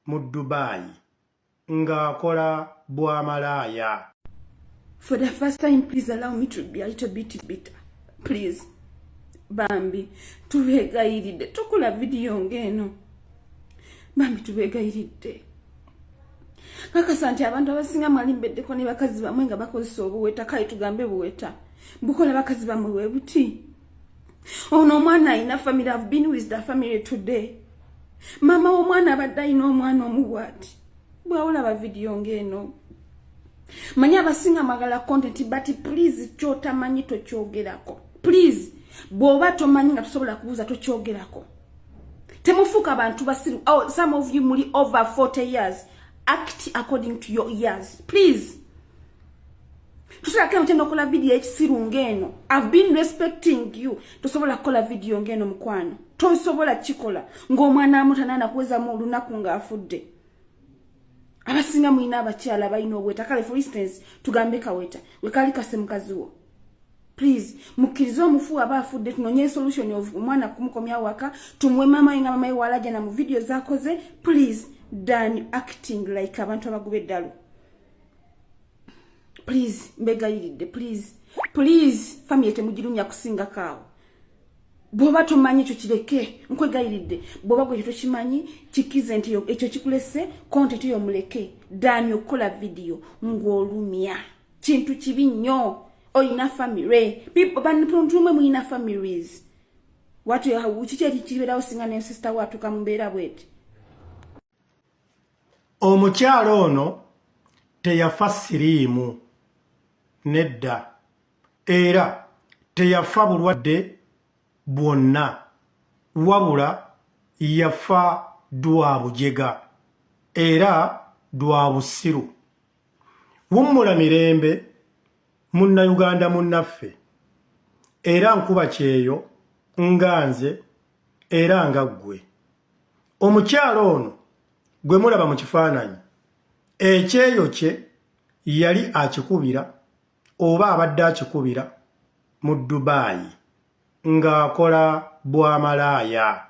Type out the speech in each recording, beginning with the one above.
mu Dubai ng'akola bwamalaaya. For the first time, please allow me to be a little bit bitter. Please. Bambi, tubeegayiridde. Tukola vidiyo ng'eno. Bambi tubeegayiridde. Kakasa nti abantu abasinga mwali mbeddeko ne bakazi bamwe nga bakozesa obuweta, kale tugambe buweta. Bukola bakazi bamwe bwe buti. Ono omwana alina family. I've been with the family today. Maama w'omwana abadde alina omwana omu bw'ati. Bw'awulaba vidiyo ng'eno. Manyi abasinga mwagala content, but please, kyotamanyi tokyogerako. Please, bw'oba tomanyi nga tosobola kubuuza, tokyogerako. Temufuuka bantu basiru. Oh, some of you muli over 40 years. Act according to your years, please. Tosobola mutenda okukola vidiyo ekisiru ng'eno. I've been respecting you. Tosobola kukola vidiyo ng'eno, mukwano. Tosobola kikola ng'omwana amutanaana kuwezamu olunaku ng'afudde. Abasinga mulina abakyala balina obweta. Kale, for instance, tugambe kaweta wekali kase mukazi wo. Please, mukkirize omufu aba afudde, tunonye solution of omwana kumukomya waka, tumuwe maama we nga mama we walajana mu vidiyo zakoze. Please, than acting like abantu abaguba eddalu. Please, mbegayiridde, please, please, family temugirumya kusingako awo. Bw'oba tomanyi, ekyo kireke, nkwegayiridde. Bw'oba gwe ekyo tokimanyi, kikize nti ekyo kikulese content yo, muleke dani okukola vidiyo ng'olumya. Kintu kibi nnyo. Olina family, bantumwe mulina families. Watu kiki eki kibeerawo singa ne sister watuuka mu mbeera bweti? Omukyala ono teyafa siriimu, nedda, era teyafa bulwadde bwonna, wabula yafa dwa bujega era dwa busiru. Wummula mirembe, Munnayuganda munnaffe, era nkuba kyeyo nga nze era nga ggwe. Omukyala ono gwe mulaba mu kifaananyi, ekyeyo kye yali akikubira oba abadde akikubira mu Dubai ng'akola bwamalaaya.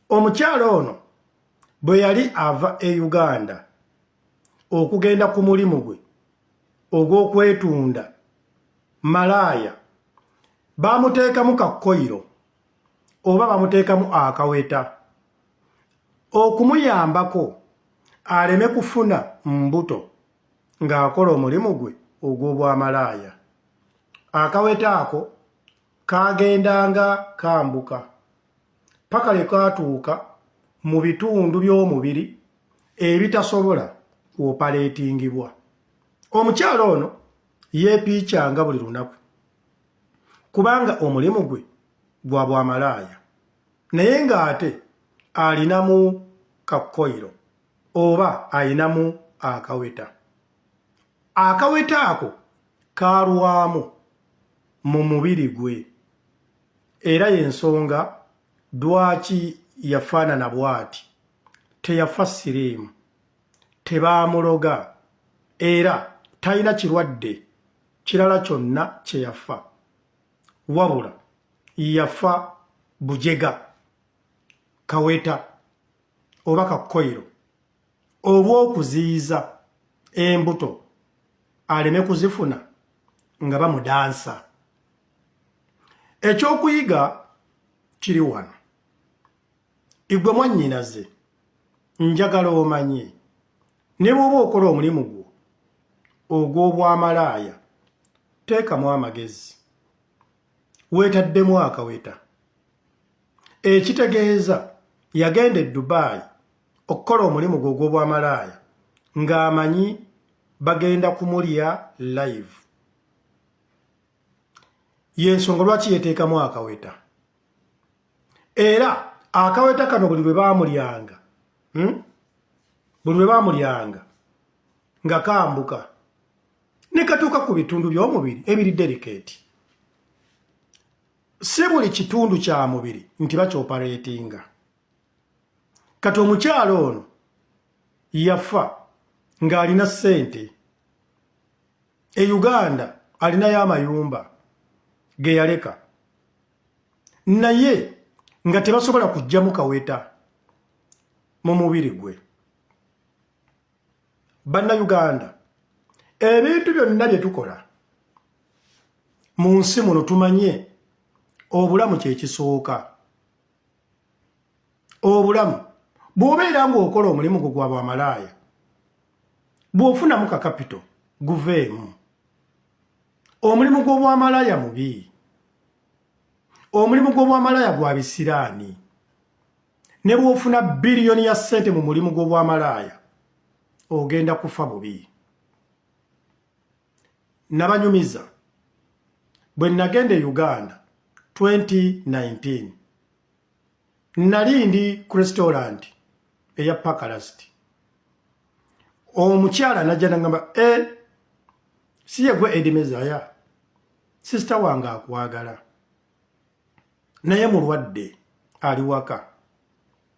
Omukyala ono bwe yali ava e Uganda okugenda ku mulimu gwe ogw'okwetunda malaaya, bamuteekamu kakkoyiro oba bamuteekamu akaweta okumuyambako aleme kufuna mbuto ng'akola omulimu gwe ogw'obwamalaaya. Akaweta ako kagendanga kambuka paka lwe katuuka mu bitundu by'omubiri ebitasobola kuopaleetingibwa. Omukyala ono yeepiikyanga buli lunaku kubanga omulimu gwe gwa bwamalaaya, naye ng'ate alinamu kakkoyiro oba ayinamu akaweta. Akaweta ako kaalwamu mu mubiri gwe, era y'ensonga lwaki yafaanana bw'ati. Teyafa siriimu, tebaamuloga, era talina kirwadde kirala kyonna kye yafa, wabula yafa bujega, kaweta oba kakkoyiro olw'okuziyiza embuto aleme kuzifuna nga bamudansa. Ekyokuyiga kiri wano. Igwe mwannyinaze, njagala omanye ne bw'oba okola omulimu gwo ogw'obwamalaaya, teekamu amagezi. Weetaddemu akaweta, ekitegeeza yagenda e Dubai okukola omulimu gwe ogw'obwamalaaya ng'amanyi bagenda kumulya live. Yensonga lwaki yeteekamu akaweta. Era akaweta kano buli lwe baamulyanga, Buli lwe baamulyanga nga kambuka ne katuuka ku bitundu by'omubiri ebiri delicate. Si buli kitundu kya mubiri nti bakyoperatinga. Kati omukyala ono yafa ng'alina ssente e Uganda, alinayo amayumba ge yaleka, naye nga tebasobola kuggyamu kaweta mu mubiri gwe. Bannayuganda, ebintu byonna bye tukola mu nsi muno, tumanye obulamu kyekisooka. Obulamu bw'obeera ng'okola omulimu gwo gwa bwamalaaya, bw'ofunamu ka capital, guveemu. Omulimu gw'obwamalaaya mubi, omulimu gw'obwamalaaya gwa bisiraani. Ne bw'ofuna biliyoni ya ssente mu mulimu gw'obwamalaaya, ogenda kufa bubi. Nabanyumiza bwe nagenda e Uganda 2019, nali ndi ku restaurant eya Parkhurst. Omukyala najja nagamba, "E, si yegwe Eddie Mezaya? Sister wange akwagala, naye mulwadde, ali waka,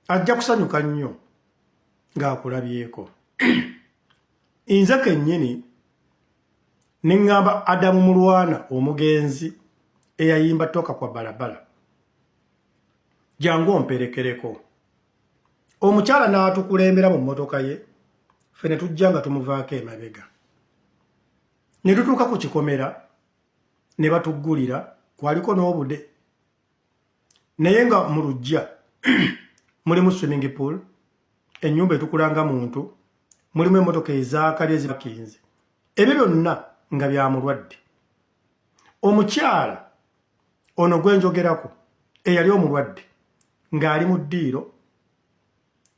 ajja kusanyuka nnyo ng'akulabyeko." Nze kennyini ne ŋŋamba Adamu Mulwana, omugenzi eyayimba "Toka kwa Balabala", "Jangu omperekereko." Omukyala n'atukulembera mu mmotoka ye, ffe ne tujja nga tumuvaako emabega, ne tutuuka ku kikomera ne batuggulira. Kwaliko n'obude, naye nga mu luggya mulimu swimming pool, ennyumba etukulanga muntu, mulimu emmotoka ezaakali ezibakinze. Ebyo byonna nga bya mulwadde. Omukyala ono gwenjogerako eyali omulwadde ng'ali mu ddiiro,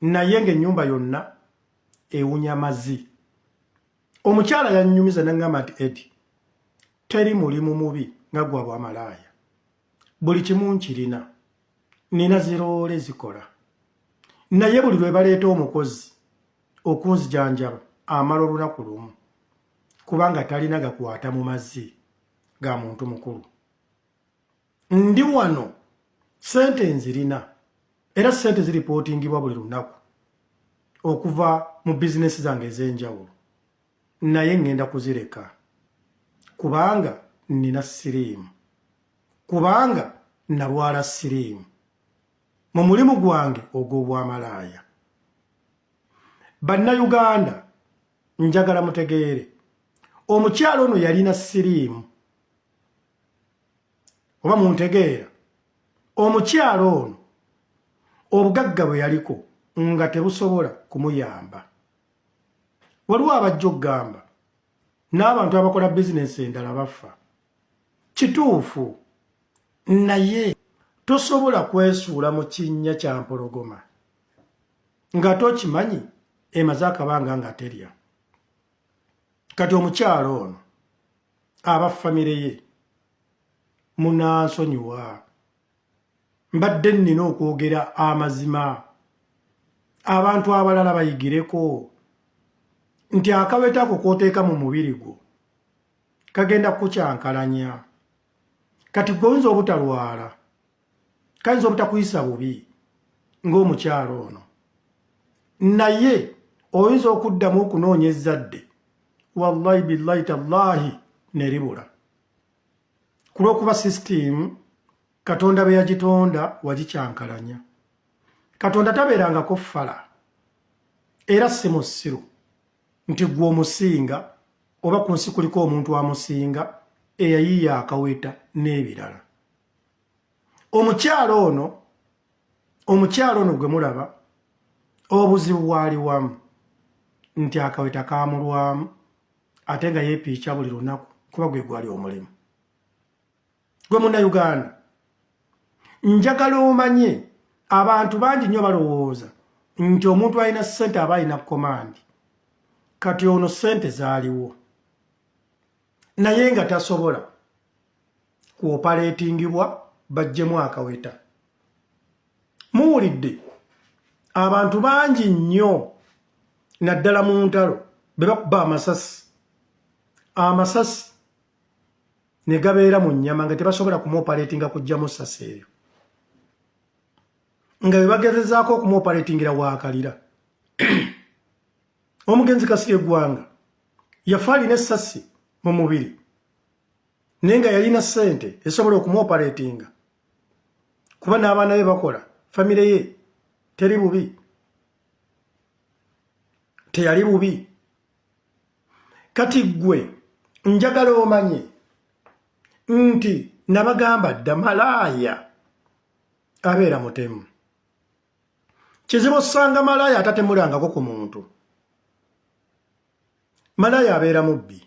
naye ng'ennyumba yonna ewunya mazi. Omukyala yannyumiza naŋŋamba nti, "Eddie, teri mulimu mubi nga gwa bwamalaaya. Buli kimu nkirina, nina ziroole zikola, naye buli lwe baleeta omukozi okunzijanjaba amala olunaku lumu, kubanga talina gakwata mu mazzi ga muntu mukulu. Ndi wano, sente nzirina, era sente ziripootingibwa buli lunaku okuva mu bizinesi zange ez'enjawulo, naye ŋŋenda kuzireka kubanga nina siriimu, kubanga nalwala siriimu mu mulimu gwange ogw'obwamalaaya." Bannayuganda, njagala mutegeere, omukyalo ono yalina siriimu, oba muntegeera? Omukyalo ono obugagga bwe yaliko nga tebusobola kumuyamba. Waliwo abajja okugamba n'abantu abakola bizinensi endala bafa. Kituufu, naye tosobola kwesuula mu kinnya kya mpologoma nga tokimanyi emaze akabanga nga terya. Kati omukyalo ono, aba famire ye munansonyiwa, mbadde nnina okwogera amazima, abantu abalala bayigireko nti akaweta ako k'oteeka mu mubiri gwo kagenda kukyankalanya. Kati gwe oyinza obutalwala, kayinza obutakuyisa bubi ng'omukyalo ono, naye oyinza okuddamu okunoonya ezzadde, wallahi billahi tallahi, ne libula, ku lw'okuba sisitiimu Katonda bwe yagitonda wagikyankalanya. Katonda tabeerangako fala, era si musiru nti gwe omusinga oba ku nsi kuliko omuntu amusinga eyayiiya akaweta n'ebirala. Omukyalo ono gwe mulaba, obuzibu bwali wamu nti akaweta kamulwamu, ate nga yeepiica buli lunaku, kuba gwe gwali omulimu gwe. Munnayuganda, njagala omanye, abantu bangi nnyo balowooza nti omuntu alina ssente aba alina command. Kati ono ssente zaaliwo, naye nga tasobola kuoperatingibwa bajjemu akaweta. Muwulidde abantu bangi nnyo, naddala mu ntalo, be bakuba amasasi, amasasi ne gabeera mu nnyama, nga tebasobola kumuoperatinga kugjamu sasi eryo, nga bwe bagezezaako okumuoperatingira waakalira. Omugenzi Kasirye Eggwanga yafa alina essasi mu mubiri, naye nga yalina ssente esobola okumuoperatinga, kuba n'abaana be bakola, famire ye teri bubi, teyali bubi. Kati ggwe njagala omanye nti nabagamba dda, malaaya abeera mutemu. Kizibu osanga malaaya atatemulangako ku muntu. Malaaya abeera mubbi.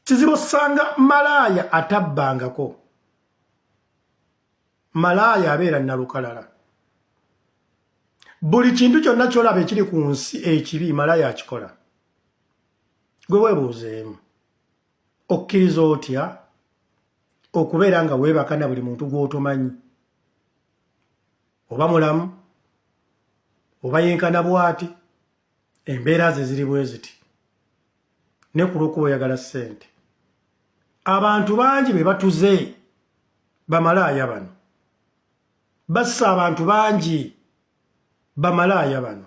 Kizibu osanga malaaya atabbangako. Malaaya abeera nalukalala. Buli kintu kyonna kyolaba ekiri ku nsi ekibi, malaaya akikola. Gwe weebuuzeemu, okkiriza otya okubeera nga weebaka na buli muntu gw'otomanyi, oba mulamu oba yenkana bw'ati, embeera ze ziri bwe ziti, ne ku lw'okuba oyagala ssente? Abantu bangi be batuze bamalaaya bano, bassa abantu bangi bamalaaya bano.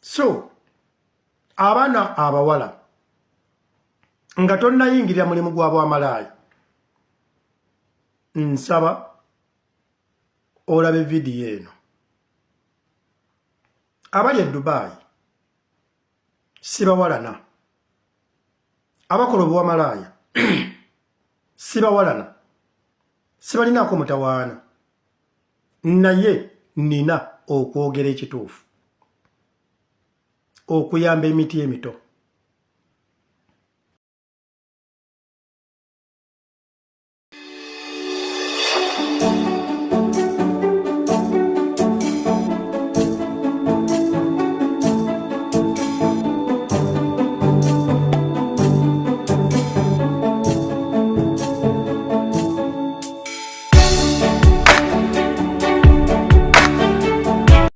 So abaana abawala, nga tonnayingirira mulimu gwa bwamalaaya, nsaba olabe vidiyo eno. Abali e Dubayi sibawalana, abakola obuwamalaaya sibawalana, sibalinaako mutawaana, naye nina okwogera ekituufu okuyamba emiti emito.